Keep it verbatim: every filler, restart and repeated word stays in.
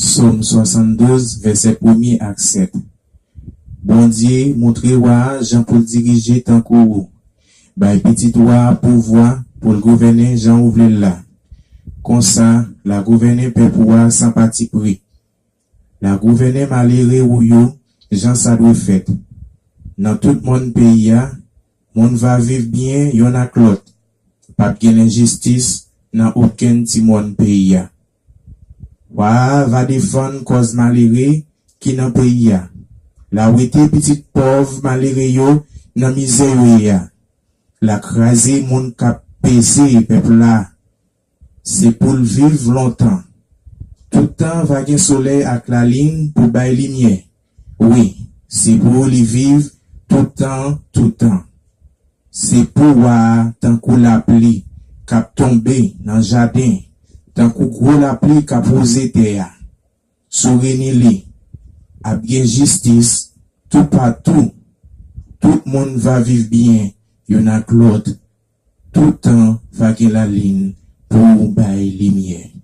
Sòm swasanndouz, vèsè premye ak sèt. Bondye montre wa a jan pou l dirije tankou ou. Bay pitit wa a pouvwa pou l gouvènen jan ou vle l la. Konsa, l a gouvènen pèp ou a san patipri. L a gouvènen malere ou yo jan sa dwe fèt. Nan tout mòn peyi a, moun va viv byen yonn ak lòt. P ap gen lenjistis nan okenn ti mòn peyi a. Wa a va defann kòz malere ki nan peyi a. L a wete pitit pòv malere yo nan mizè yo ye a. L a kraze moun k ap peze pèp la. Se pou l viv lontan. Tout tan va gen solèy ak lalin pou bay limyè. Wi, se pou li viv tout tan, tout tan. Se pou wa a tankou lapli k ap tonbe nan jaden, tankou gwo lapli k ap wouze tè a. Sou reni li ap gen jistis toupatou. Tout moun va viv byen yonn ak lòt. Tout tan va gen lalin pou bay limyè.